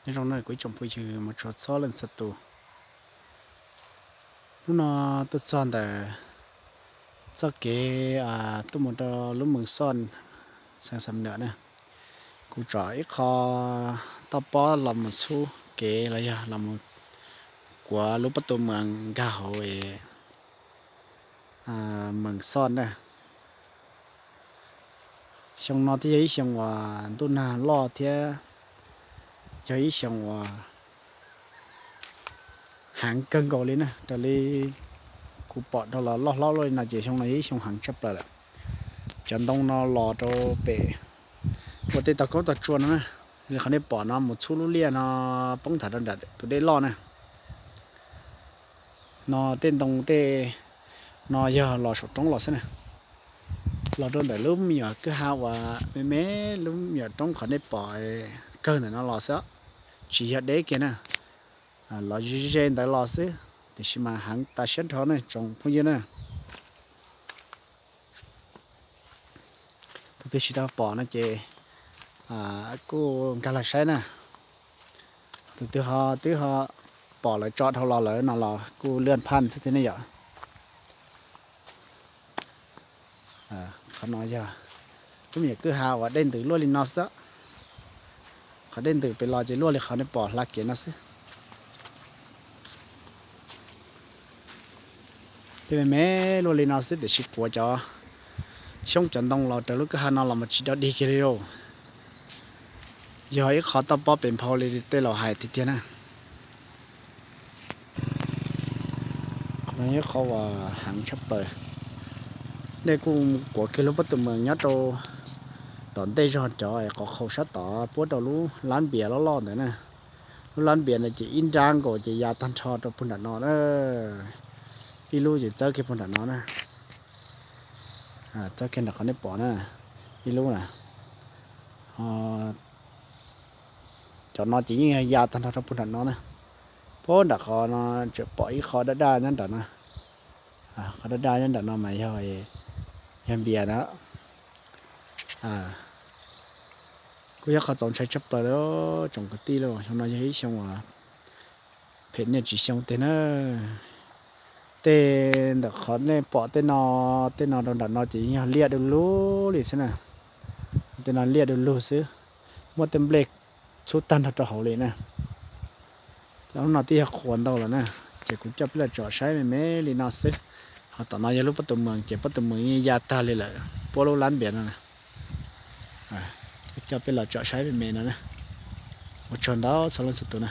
Nyob zoo na kuv ib tsoom phooj ywg mus tshua txhua leej txhua tus. Hnub no tuaj txog ntawm txoj kev tuaj mus rau lub Mees Xoj, xeev Xam Nuam na. Kuv tsom ib qho toj pob los mus txhub kev los yog los mus kuav lub pob tw Mees nkag hauv Mees Xoj na. Xyoo no thiaj yog ib xyoo uas ntuj nag loj thiab yog ib xyoo uas heev kawg nkaus li na. Raws li kuv pom dhau los loj hlob luaj li no ces xyoo no yog ib xyoo heev tshaj plaws lawm. Cov ntoo no los rau pem ua tej tog kaub tog tsua no na. Li qhov nej pom no mus txhub lub liaj no poob tham rau nram tus dej loj na. No tej ntoo tej no yog los saum roob los xwb na. Los rau ntawm lub me nyuam kwj ha uas me me, lub me nyuam roob qhov nej pom kawg ntawm no los xwb, tsis yog deb kiag na. Los ze ze ntawd los xwb, tiam sis mas heev tas siab nrho ne tsoom phooj ywg na. Tus twg tsis tau pom no ces kuj nkag los saib na. Tus twg ho twb ho pom lawv tso dhau los lawm no los kuj lwaj phaj xwb thiab ne yom. Qhov no yog lub me nyuam kwj ha uas dej ntws luaj li no xwb. Qhov dej ntws pem los ces luaj li qhov nej pom hla kev no xwb. Tej me me luaj li no xwb tiam sis kuav cov xyoob cov ntoo los raws lub kwj ha no los mas tsis dog dig kiag li lauj. Yog ib qho toj pob pem nphau li tej laus hais tiag tiag na. Qhov no yog ib qho uas heev tshaj plaws. Nej kuj kuav kiag lub pob tw Mees nyob rau tom ntej zog cov qhov qhaus sab tod puab rau lub lab npias loj loj ntawd na. Lub lab npias ntawd ces ib nrab nkaus ces ya tag nrho rau puag nram no na. Ib lub ces txawb kiag puag nram no na. Txawb kiag nram qhov nej pom na, ib lub na. Cov no ces yeej ya tag nrho rau puag nram no na. Puag nram qhov no tseem pom ib qho daj daj nyob nram no. Qhov daj daj nyob nram no mas yog, yog npias na. Kuj yog qhov txaus ntshai tshaj plaws li tsoom kwv tij lauj. Xyoo no yog ib xyoo uas phem niaj tsis xyoo tiag na. Tej ntawm qhov nej pom tej no, tej no rau nram no ces yog liaj du lug li xwb na. Tej no liaj du lug xwb, muab tej nplej txhub tag nrho rau hauv li na. Lub no twb yog qhuav ntau lawm na, ces kuv coj peb los tsom saib me me li no xwb. Ho tom no yog lub pob tw Mees ces pob tw Mees yeej ya tag li lawm puab lub lab npias no. Kuv coj peb los tsom saib me me no na. Ua tsaug ntau txhua leej txhua tus na.